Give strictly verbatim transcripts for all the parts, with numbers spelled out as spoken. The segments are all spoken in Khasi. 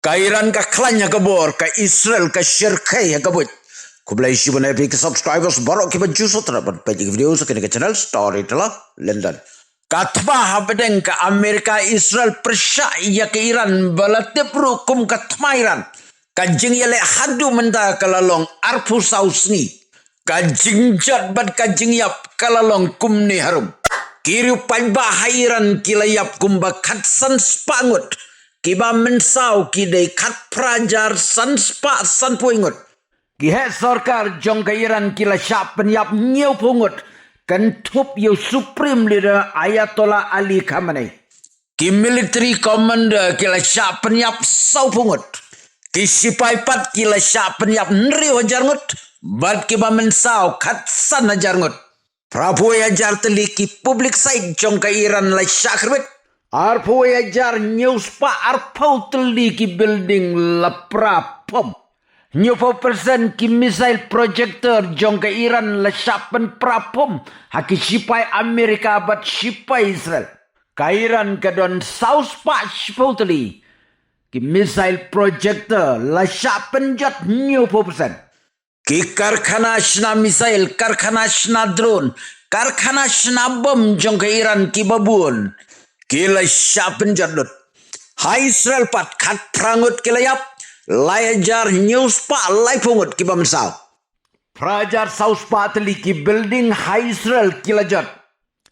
Ka Iran ka khlaiñ ha ka bor, ka Israel ka shyrkhei ha ka buit. Khublei shibun ïa phi ki subscribers baroh kiba ju sngewthuh ban peit ïa ki video sa kane ka channel Storyteller London. Ka thma hapdeng ka Amerika Israel pyrshah ïa ka Iran ba la tip ruh kum ka thma Iran. Ka jingïaleh haduh mynta ka la long arphew saw sngi. Ka jingjot bad ka jingïap ka la long kumne harum. Ki riew paidbah ha Iran ki la ïap kumba khatsan spah ngut. Kiba mynsaw ki dei khatphra hajar san spah sanphew ngut. Ki heh sorkar jong ka Iran ki la shah pynïap hynñiewphew ngut, kynthup ïa u Supreme Leader Ayatollah Ali Khamenei. Ki military commander ki la shah pynïap sawphew ngut. Ki sipai pat ki la shah pynïap hynriew hajar ngut. Bad kiba mynsaw khatsan hajar ngut. Phraphew hajar tylli ki public site jong ka Iran la shah khyrwit. Arphew hajar hynñiew spah arphew tylli ki building la pra phom. Hynñiewphew percent ki missile projector jong ka Iran la shah pynpra phom ha ki sipai Amerika bad sipai Israel. Ka Iran ka don saw spah shiphew tylli ki missile projector la shah pynjot hynñiewphew percent. Ki karkhana shna missile, karkhana shna drone, karkhana shna bom jong ka Iran kiba bun ki la shah pynjot lut. Ha Israel pat khatphra ngut ki la ïap, lai hajar hynñiew spah laiphew ngut kiba mynsaw. Phra hajar saw spah tylli ki building ha Israel ki la jot.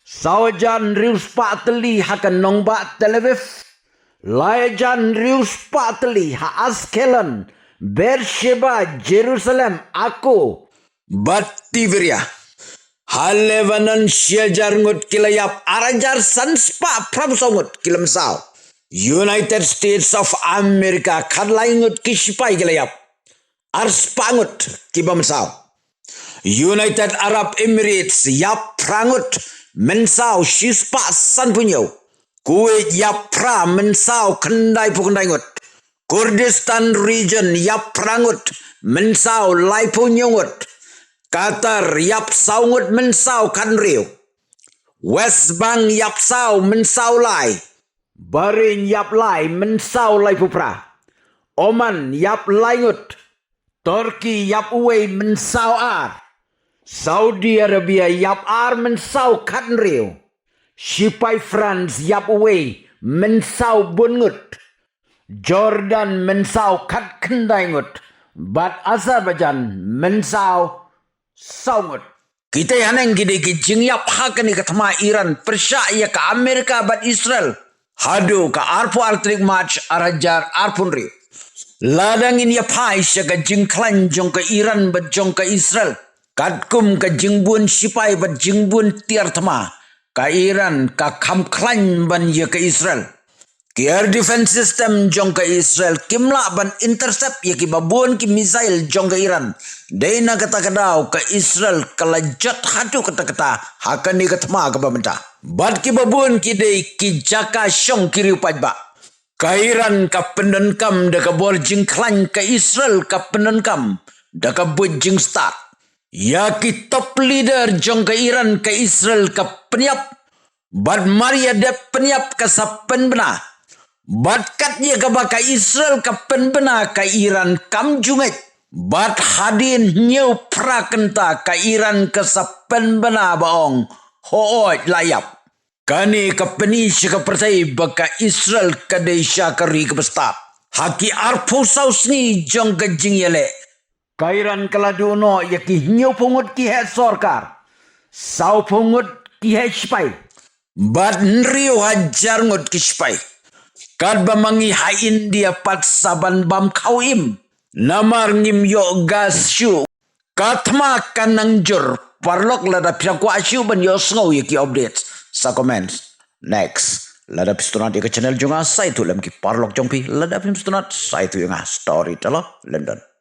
Saw hajar hynriew spah tylli ha ka nongbah Tel Aviv. Lai hajar hynriew spah tylli ha Ashkelon, Beersheba, Jerusalem, Akko bad Tiberias. Ha Lebanon shi hajar ngut ki la ïap, ar hajar san spah phraphew saw ngut ki la mynsaw. United States of America khatlai ngut ki sipai ki la ïap. Ar spah ngut kiba mynsaw. United Arab Emirates ïap phra ngut, mynsaw shi spah sanphew hynñiew. Kuwait ïap phra, mynsaw khyndaiphew khyndai ngut. Kurdistan Region ïap phra ngut, mynsaw laiphew hynñiew ngut. Qatar ïap saw ngut, mynsaw khathynriew. West Bank ïap saw, mynsaw lai. Bahrain ïap lai, mynsaw laiphew phra. Oman ïap lai ngut. Turkey ïap uwei, mynsaw ar. Saudi Arabia ïap ar, mynsaw khathynriew. Sipai France ïap uwei, mynsaw bun ngut. Jordan mynsaw khatkhyndai ngut. Bad Azerbaijan mynsaw saw ngut. Kitei haneng ki dei ki jingïap ha kane ka thma Iran pyrshah ïa ka Amerika bad Israel haduh ka arphew ar tarik March ar hajar arphew hynriew. Lada ngin ïa phai sha ka jingkhlaiñ jong ka Iran bad jong ka Israel, katkum ka jingbun sipai bad jingbun tiar thma, ka Iran ka kham khlaiñ ban ïa ka Israel. Ki air defense system jong ka Israel kim lah ban intercept ïa kiba bun ki missile jong ka Iran. Dei na kata ka daw ka Israel ka la jot haduh katta katta ha kane ka thma kaba mynta. Bad kiba bun ki dei ki jaka shong ki riew paidbah. Ka Iran ka pyndonkam da ka bor jingkhlaiñ, ka Israel ka pyndonkam da ka buit jingstad. Ïa ki top leader jong ka Iran ka Israel ka pynïap. Bad mar ïa dep pynïap ka sa pynbna. Bad kat ïa kaba ka Israel ka pynbna, ka Iran kam ju ngeit. Bad hadien hynñiew phra kynta ka Iran ka sa pynbna ba ong, hooid la ïap. Kane ka pyni sha ka pyrthei ba ka Israel ka dei sha ka ri kaba stad. Ha ki arphew saw sngi jong ka jingïaleh, ka Iran ka la duh noh ïa ki hynñiewphew ngut ki heh sorkar, sawphew ngut ki heh sipai, bad hynriew hajar ngut ki sipai. Katba ma ngi ha India pat sa ban bam khaw im, namar ngim ïoh gas shuh. Ka thma ka nang jur. Paralok, lada phi kwah shuh ban ïohsngew ïa ki updates, sa comment. Next, lada phi sngewtynnat ïa ka channel jong nga, sa ïathuh lem ki paralok jong phi. Lada phim sngewtynnat, sa ïathuh ïa nga. Storyteller London.